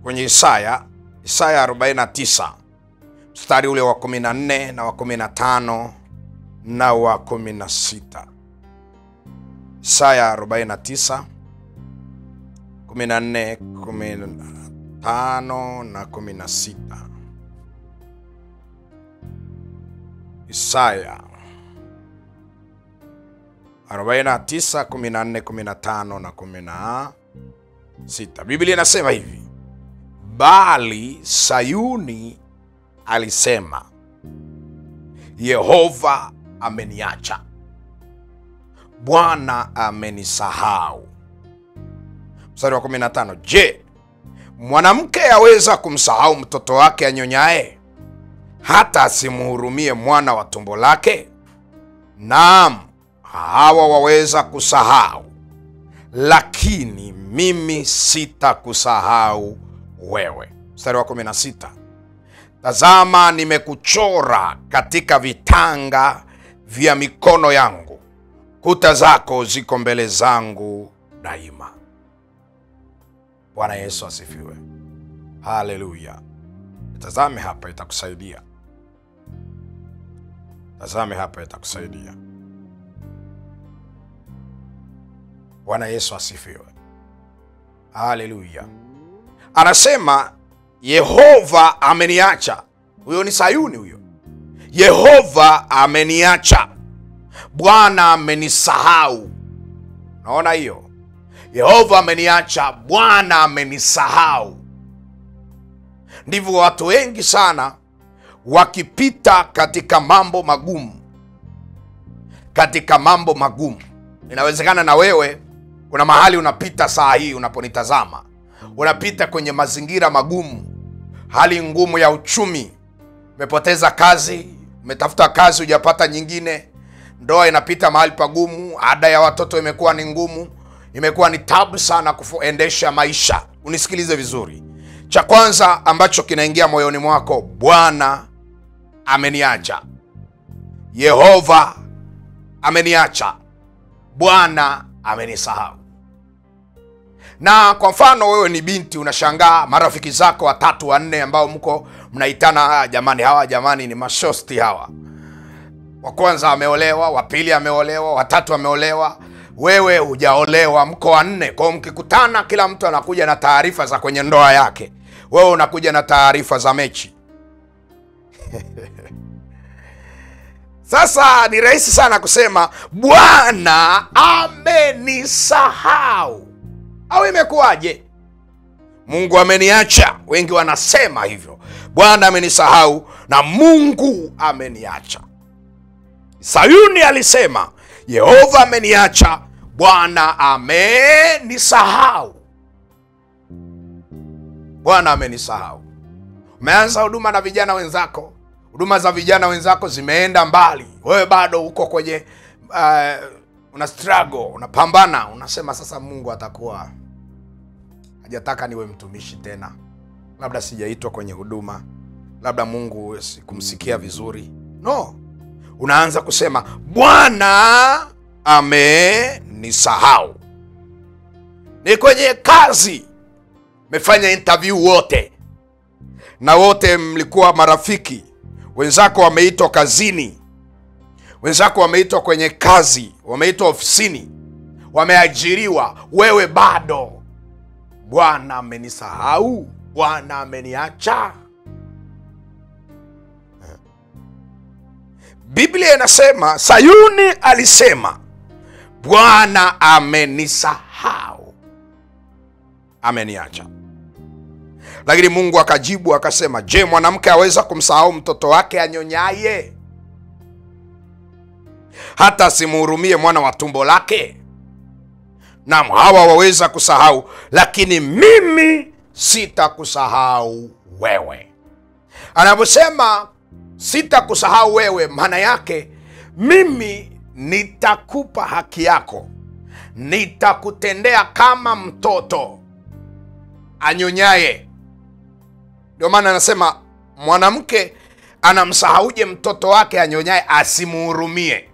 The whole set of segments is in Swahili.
Kwenye Isaya 49 mstari ule wa 14 na wa 15 na wa 16. Isaya 49 14, 15 na 16. Isaya 49 14, 15 na 16. Biblia inasema hivi: bali Sayuni alisema, Yehova ameniacha, Bwana amenisahau. Mstari wa 15, je, mwanamke aweza kumsahau mtoto wake anyonyaye, hata asimhurumie mwana wa tumbo lake? Naam, hawa waweza kusahau, lakini mimi sitakusahau wewe. Mstari wa 16, tazama nimekuchora katika vitanga vya mikono yangu, kuta zako ziko mbele zangu daima. Bwana Yesu asifiwe. Haleluya. Tazame hapa itakusaidia. Tazame hapa itakusaidia. Bwana Yesu asifiwe. Haleluya. Anasema Yehova ameniacha. Huyo ni Sayuni huyo. Yehova ameniacha, Bwana amenisahau. Naona hiyo? Yehova ameniacha, Bwana amenisahau. Ndivyo watu wengi sana wakipita katika mambo magumu. Katika mambo magumu. Inawezekana na wewe kuna mahali unapita saa hii unaponitazama. Unapita kwenye mazingira magumu, hali ngumu ya uchumi. Umepoteza kazi, umetafuta kazi hujapata nyingine. Ndoa inapita mahali pagumu, ada ya watoto imekuwa ni ngumu, imekuwa ni tabu sana kuendesha maisha. Unisikilize vizuri. Cha kwanza ambacho kinaingia moyoni mwako, Bwana ameniacha, Yehova ameniacha, Bwana amenisahau. Na kwa mfano wewe ni binti, unashangaa marafiki zako watatu wanne ambao mko mnaitana, jamani hawa jamani ni mashosti hawa. Wa kwanza ameolewa, wa pili ameolewa, wa tatu ameolewa, wewe hujaolewa, mko wanne. Kwa hiyo mkikutana kila mtu anakuja na taarifa za kwenye ndoa yake. Wewe unakuja na taarifa za mechi. Sasa ni rahisi sana kusema Bwana amenisahau. Au imekuwaje? Mungu ameniacha. Wengi wanasema hivyo. Bwana amenisahau na Mungu ameniacha. Sayuni alisema Yehova ameniacha, Bwana amenisahau. Bwana amenisahau. Umeanza huduma na vijana wenzako. Huduma za vijana wenzako zimeenda mbali. Wewe bado uko kwenye una struggle, unapambana, unasema sasa Mungu atakuwa hajataka niwe mtumishi tena. Labda sijaitwa kwenye huduma. Labda Mungu kumsikia vizuri. No. Unaanza kusema Bwana amenisahau. Ni kwenye kazi, mmefanya interview wote, na wote mlikuwa marafiki. Wenzako wameitwa kazini, wenzako wameitwa kwenye kazi, wameitwa ofisini, wameajiriwa, wewe bado. Bwana amenisahau, Bwana ameniacha. Biblia inasema Sayuni alisema Bwana amenisahau, ameniacha. Lakini Mungu akajibu akasema, je, mwanamke aweza kumsahau mtoto wake anyonyaye, hata asimhurumie mwana wa tumbo lake? Naam, hawa waweza kusahau, lakini mimi sitakusahau wewe. Anaposema sitakusahau wewe, maana yake mimi nitakupa haki yako, nitakutendea kama mtoto anyonyaye. Ndio maana anasema mwanamke anamsahauje mtoto wake anyonyaye asimhurumie.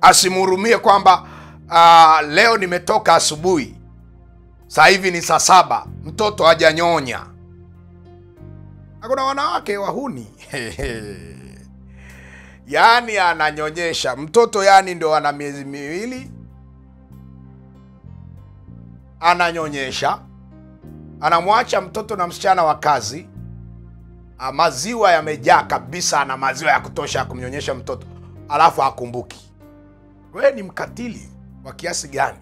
Asimhurumie kwamba leo nimetoka asubuhi, Sasa hivi ni saa 7, mtoto hajanyonya. Hakuna wanawake wahuni. Yaani ananyonyesha mtoto, yani ndio ana miezi 2, ananyonyesha, anamwacha mtoto na msichana wa kazi, maziwa yamejaa kabisa, ana maziwa ya kutosha ya kumnyonyesha mtoto, alafu hakumbuki. Wewe ni mkatili wa kiasi gani?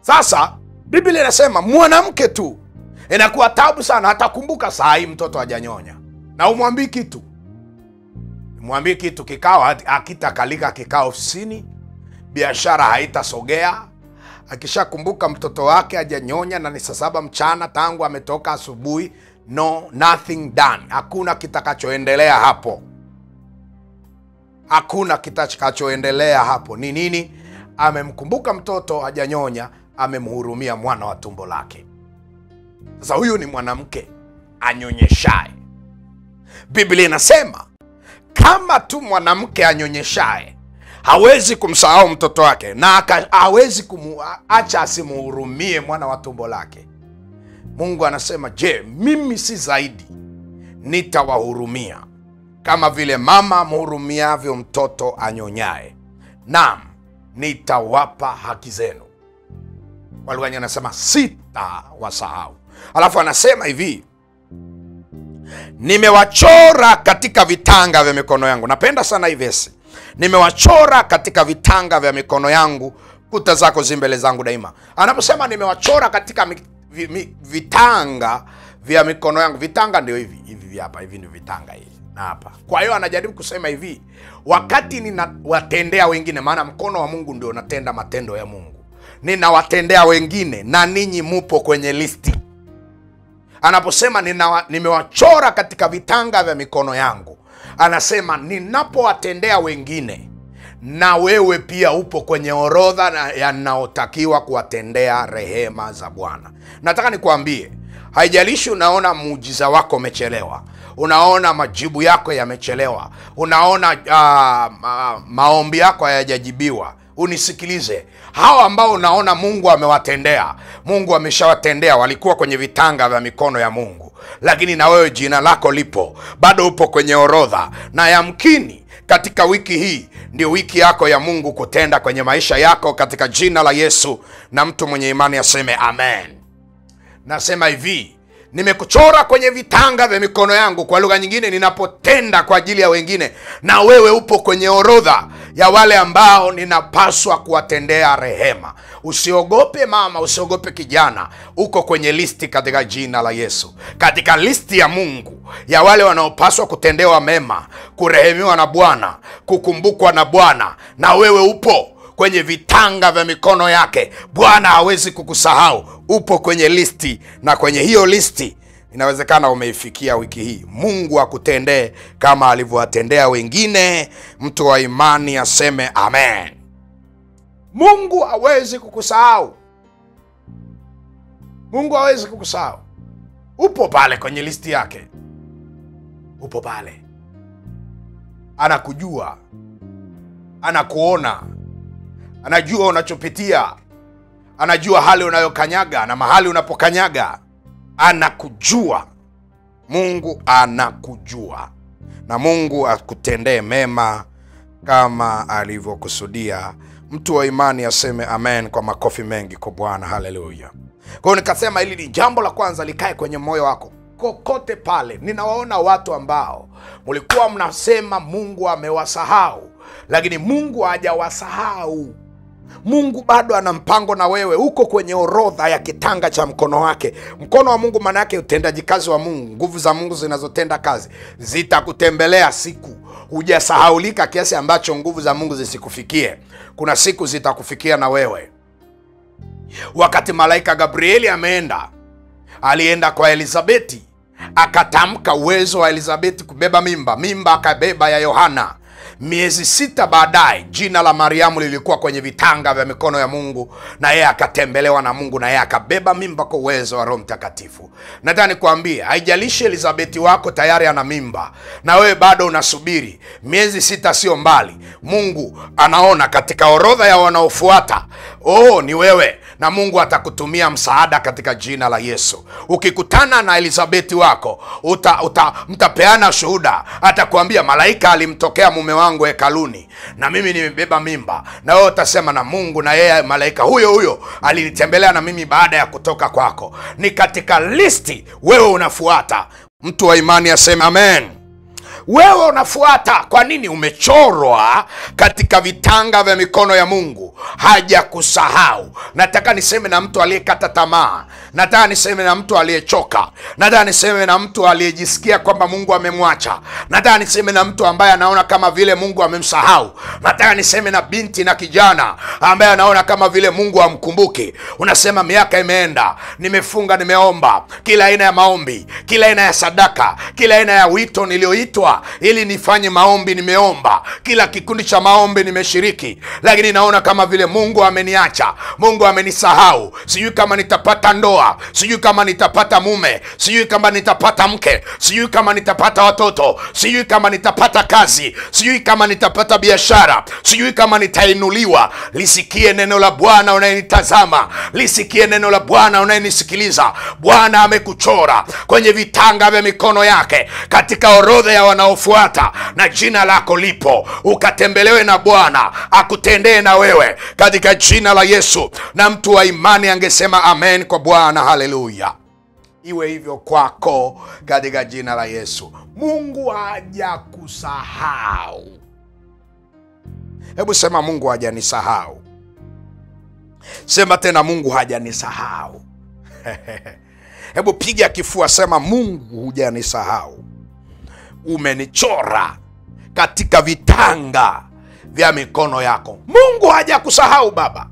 Sasa Biblia inasema mwanamke tu inakuwa tabu sana, hatakumbuka saa hii mtoto hajanyonya. Na umwambii kitu. Umwambii kitu, kikao hakitakalika, kikao ofisini, biashara haitasogea. Akishakumbuka mtoto wake hajanyonya na ni saa 7 mchana tangu ametoka asubuhi, no, nothing done. Hakuna kitakachoendelea hapo. Hakuna kitakachoendelea hapo. Ni nini? Amemkumbuka mtoto hajanyonya, amemhurumia mwana wa tumbo lake. Sasa huyu ni mwanamke anyonyeshaye. Biblia inasema kama tu mwanamke anyonyeshaye hawezi kumsahau mtoto wake na hawezi kumuacha asimuhurumie mwana wa tumbo lake, Mungu anasema, je, mimi si zaidi nitawahurumia kama vile mama mhurumiavyo mtoto anyonyaye? Naam, nitawapa haki zenu. Kwa lugha nyingine anasema sitawasahau. Alafu anasema hivi, nimewachora katika vitanga vya mikono yangu. Napenda sana hii verse. Nimewachora katika vitanga vya mikono yangu, kuta zako zi mbele zangu daima. Anaposema nimewachora katika vitanga vya mikono yangu, vitanga ndio hivi, hivi hapa, hivi ndio vitanga hivi na hapa. Kwa hiyo anajaribu kusema hivi, wakati ninawatendea wengine, maana mkono wa Mungu ndio unatenda matendo ya Mungu, ninawatendea wengine na ninyi mupo kwenye listi. Anaposema nimewachora katika vitanga vya mikono yangu, anasema ninapowatendea wengine na wewe pia upo kwenye orodha yanayotakiwa kuwatendea rehema za Bwana. Nataka nikuambie, haijalishi unaona muujiza wako umechelewa, unaona majibu yako yamechelewa, unaona maombi yako hayajajibiwa, unisikilize. Hawa ambao unaona Mungu amewatendea, Mungu ameshawatendea, walikuwa kwenye vitanga vya mikono ya Mungu. Lakini na wewe jina lako lipo, bado upo kwenye orodha. Na yamkini katika wiki hii ndio wiki yako ya Mungu kutenda kwenye maisha yako, katika jina la Yesu. Na mtu mwenye imani aseme amen. Nasema hivi, nimekuchora kwenye vitanga vya mikono yangu. Kwa lugha nyingine, ninapotenda kwa ajili ya wengine, na wewe upo kwenye orodha ya wale ambao ninapaswa kuwatendea rehema. Usiogope mama, usiogope kijana, uko kwenye listi katika jina la Yesu. Katika listi ya Mungu ya wale wanaopaswa kutendewa mema, kurehemiwa na Bwana, kukumbukwa na Bwana, na wewe upo kwenye vitanga vya mikono yake. Bwana hawezi kukusahau, upo kwenye listi, na kwenye hiyo listi inawezekana umeifikia wiki hii. Mungu akutendee kama alivyowatendea wengine. Mtu wa imani aseme amen. Mungu hawezi kukusahau. Mungu hawezi kukusahau. Upo pale kwenye listi yake. Upo pale. Anakujua. Anakuona. Anajua unachopitia. Anajua hali unayokanyaga na mahali unapokanyaga. Anakujua. Mungu anakujua. Na Mungu akutendee mema kama alivyokusudia. Mtu wa imani aseme amen kwa makofi mengi kwa Bwana. Haleluya. Kwa hiyo nikasema hili ni jambo la kwanza likae kwenye moyo wako. Kokote pale ninawaona watu ambao mlikuwa mnasema Mungu amewasahau, lakini Mungu hajawasahau. Mungu bado ana mpango na wewe. Uko kwenye orodha ya kitanga cha mkono wake. Mkono wa Mungu maana yake utendaji kazi wa Mungu, nguvu za Mungu zinazotenda kazi zitakutembelea siku. Hujasahaulika kiasi ambacho nguvu za Mungu zisikufikie. Kuna siku zitakufikia na wewe. Wakati malaika Gabrieli ameenda, alienda kwa Elizabeti, akatamka uwezo wa Elizabeti kubeba mimba. Mimba akabeba ya Yohana. Miezi 6 baadaye jina la Mariamu lilikuwa kwenye vitanga vya mikono ya Mungu, na yeye akatembelewa na Mungu, na yeye akabeba mimba kwa uwezo wa Roho Mtakatifu. Nataka nikwambie, haijalishi Elizabeti wako tayari ana mimba na wewe bado unasubiri, miezi 6 sio mbali. Mungu anaona katika orodha ya wanaofuata, Oh, ni wewe. Na Mungu atakutumia msaada katika jina la Yesu. Ukikutana na Elizabeti wako, mtapeana shuhuda. Atakuambia malaika alimtokea mume wangu hekaluni na mimi nimebeba mimba. Na wewe utasema na Mungu na yeye malaika huyo huyo alinitembelea na mimi baada ya kutoka kwako. Ni katika listi wewe unafuata. Mtu wa imani aseme amen. Wewe unafuata. Kwa nini? Umechorwa katika vitanga vya mikono ya Mungu. Hajakusahau. Nataka niseme na mtu aliyekata tamaa. Nataka niseme na mtu aliyechoka. Nataka niseme na mtu aliyejisikia kwamba Mungu amemwacha. Nataka niseme na mtu ambaye anaona kama vile Mungu amemsahau. Nataka niseme na binti na kijana ambaye anaona kama vile Mungu hamkumbuki. Unasema miaka imeenda, nimefunga, nimeomba kila aina ya maombi, kila aina ya sadaka, kila aina ya wito nilioitwa ili nifanye maombi, nimeomba kila kikundi cha maombi nimeshiriki, lakini naona kama vile Mungu ameniacha, Mungu amenisahau. Sijui kama nitapata ndoa, sijui kama nitapata mume, sijui kama nitapata mke, sijui kama nitapata watoto, sijui kama nitapata kazi, sijui kama nitapata biashara, sijui kama nitainuliwa. Lisikie neno la Bwana unayenitazama, lisikie neno la Bwana unayenisikiliza. Bwana amekuchora kwenye vitanga vya mikono yake, katika orodha ya wanaofuata, na jina lako lipo. Ukatembelewe na Bwana akutendee na wewe katika jina la Yesu. Na mtu wa imani angesema amen kwa Bwana. Haleluya. Iwe hivyo kwako katika jina la Yesu. Mungu hajakusahau. Hebu sema Mungu hajanisahau. Sema tena Mungu hajanisahau. Hebu piga kifua, sema Mungu hujanisahau. Umenichora katika vitanga vya mikono yako. Mungu hajakusahau baba.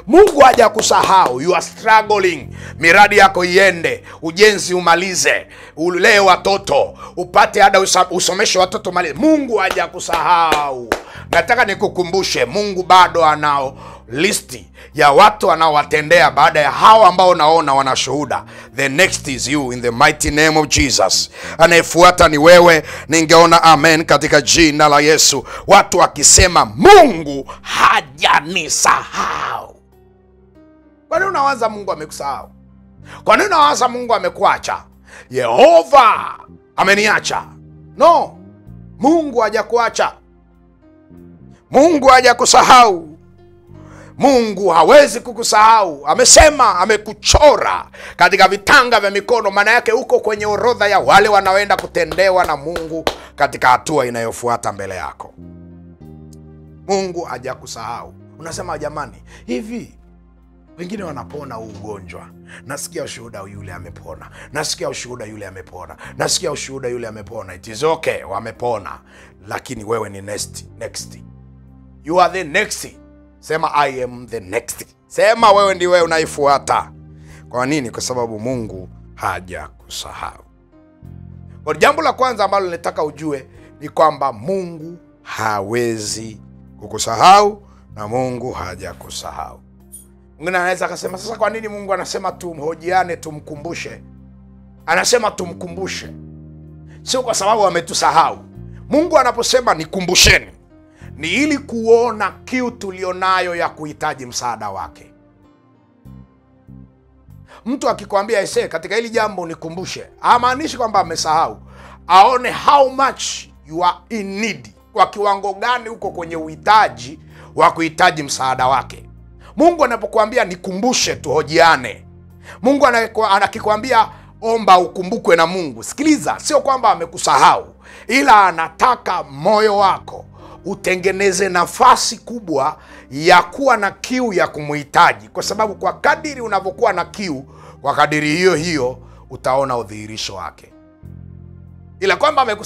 Mungu hajakusahau. You are struggling. Miradi yako iende, ujenzi umalize, ulee watoto, upate ada, usomeshe watoto malize. Mungu hajakusahau. Nataka nikukumbushe, Mungu bado anao listi ya watu anaowatendea baada ya hawa ambao naona wanashuhuda. The next is you in the mighty name of Jesus. Anayefuata ni wewe. Ningeona amen katika jina la Yesu. Watu wakisema Mungu hajanisahau. Kwa nini unawaza Mungu amekusahau? Kwa nini unawaza Mungu amekuacha? Yehova ameniacha. No, Mungu hajakuacha. Mungu hajakusahau. Mungu hawezi kukusahau. Amesema amekuchora katika vitanga vya mikono. Maana yake uko kwenye orodha ya wale wanaoenda kutendewa na Mungu katika hatua inayofuata mbele yako. Mungu hajakusahau. Unasema jamani, hivi wengine wanapona huu ugonjwa. Nasikia ushuhuda yule amepona. Nasikia ushuhuda yule amepona. Nasikia ushuhuda yule amepona. It is okay, wamepona. Lakini wewe ni next. Next. You are the next. Sema I am the next. Sema wewe ndiwe unaifuata. Kwa nini? Kwa sababu Mungu hajakusahau. Kwa jambo la kwanza ambalo nataka ujue ni kwamba Mungu hawezi kukusahau na Mungu hajakusahau. Mwingine anaweza akasema sasa kwa nini Mungu anasema tumhojiane, tumkumbushe? Anasema tumkumbushe sio kwa sababu ametusahau. Mungu anaposema nikumbusheni ni ili kuona kiu tulionayo ya kuhitaji msaada wake. Mtu akikwambia ese katika hili jambo nikumbushe, hamaanishi kwamba amesahau. Aone how much you are in need, kwa kiwango gani uko kwenye uhitaji wa kuhitaji msaada wake. Mungu anapokuambia nikumbushe, tuhojiane. Mungu anakikwambia omba ukumbukwe na Mungu. Sikiliza, sio kwamba amekusahau, ila anataka moyo wako utengeneze nafasi kubwa ya kuwa na kiu ya kumuhitaji. Kwa sababu kwa kadiri unavyokuwa na kiu, kwa kadiri hiyo hiyo utaona udhihirisho wake. Ila kwamba amekusahau